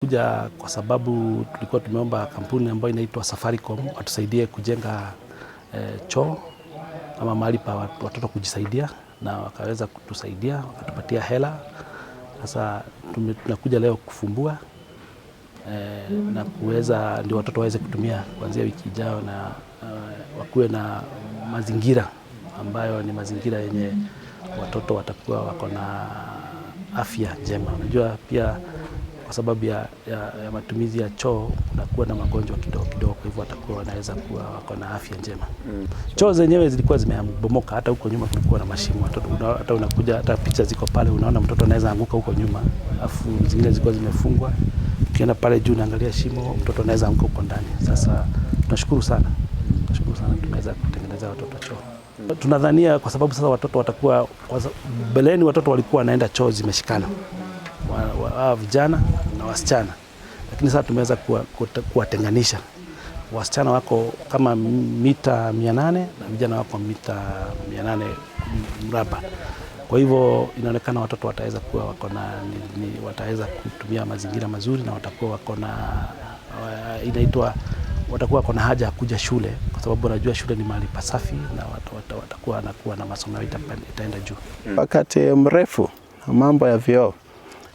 Kuja kwa sababu tulikuwa tumeomba kampuni ambayo inaitwa Safaricom watusaidie kujenga choo ama mahali pa watoto kujisaidia, na wakaweza kutusaidia wakatupatia hela. Sasa tunakuja leo kufumbua na kuweza ndio watoto waweze kutumia kuanzia wiki ijayo, na wakuwe na mazingira ambayo ni mazingira yenye watoto watakuwa wako na afya njema. Unajua pia kwa sababu ya matumizi ya choo kunakuwa na magonjwa kidogo kidogo, kwa hivyo watakuwa wanaweza kuwa wako na afya njema. Choo zenyewe zilikuwa zimebomoka, hata huko nyuma kulikuwa na mashimo. Watoto hata unakuja, hata picha ziko pale, unaona mtoto anaweza anguka huko nyuma, afu zingine zilikuwa zimefungwa. Ukienda pale juu unaangalia shimo, mtoto anaweza anguka huko ndani. Sasa tunashukuru sana, tunashukuru sana tumeweza kutengeneza watoto choo. Tunadhania kwa sababu sasa watoto watakuwa mbeleni, watoto walikuwa wanaenda choo zimeshikana wa vijana na wasichana, lakini sasa tumeweza kuwatenganisha. Wasichana wako kama mita 800 na vijana wako mita 800 mraba. Kwa hivyo inaonekana watoto wataweza kuwa wako na wataweza kutumia mazingira mazuri na watakuwa wako na inaitwa watakuwa wako na haja ya kuja shule kwa sababu wanajua shule ni mahali pasafi na watakuwa wanakuwa na masomo yao itaenda juu. Wakati mrefu mambo ya vyoo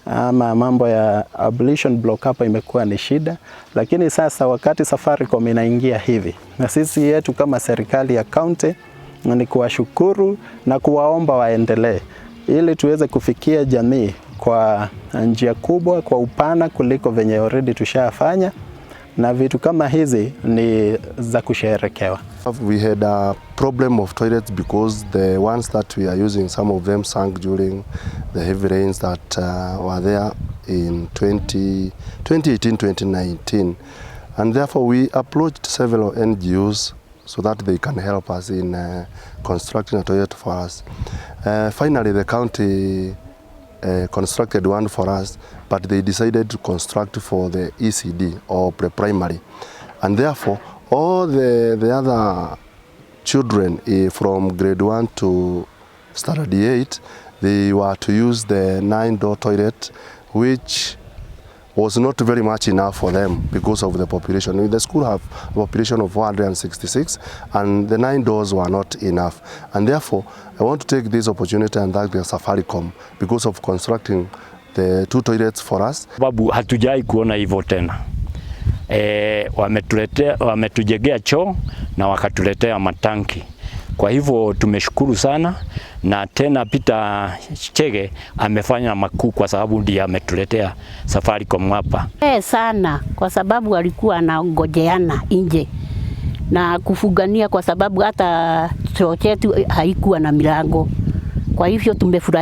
ama mambo ya ablution block hapa imekuwa ni shida, lakini sasa wakati Safaricom inaingia hivi, na sisi yetu kama serikali ya county ni kuwashukuru na kuwaomba waendelee ili tuweze kufikia jamii kwa njia kubwa, kwa upana kuliko venye already tushafanya, na vitu kama hizi ni za kusherekewa. We had a problem of toilets because the ones that we are using, some of them sank during the heavy rains that were there in 2018, 2019. And therefore we approached several NGOs so that they can help us in constructing a toilet for us. Finally, the county constructed one for us, but they decided to construct for the ECD or pre-primary. And therefore, all the other children from grade 1 to standard 8, they were to use the 9-door toilet, which was not very much enough for them because of the population. The school have a population of 466 and the 9 doors were not enough. And therefore, I want to take this opportunity and thank the Safaricom because of constructing the 2 toilets for us. Sababu hatujai kuona hivyo tena. Wametuletea, wametujengea choo na wakatuletea matanki. Kwa hivyo tumeshukuru sana, na tena Peter Chege amefanya makuu kwa sababu ndiye ametuletea Safaricom hapa. Sana kwa sababu walikuwa wanangojeana nje na kufungania, kwa sababu hata choo chetu haikuwa na milango. Kwa hivyo tumefurahi.